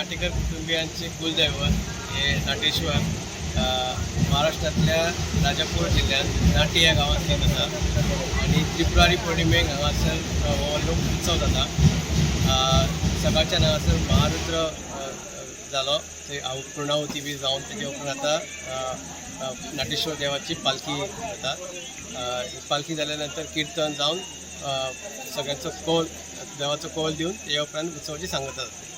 नाटेकर कुटुंबियांचे कुलदैवत हे नाटेश्वर महाराष्ट्रांतल्या राजापूर जिल्ह्यांत नाटी ह्या गांवांत स्थित आसा आनी त्रिपुरारी पौर्णिमेक हांगासर हो लोक उत्सव जाता. सकाळच्यान हांगासर महारुद्र जालो, थंय पुर्णाहुती बी जावन तेजे उपरांत आतां नाटेश्वर देवाची पालखी जाता. पालखी जाल्या नंतर किर्तन जावन सगळ्यांचो कौल, देवाचो कौल दिवन तेज्या उपरांत उत्सवाची सांगता जाता.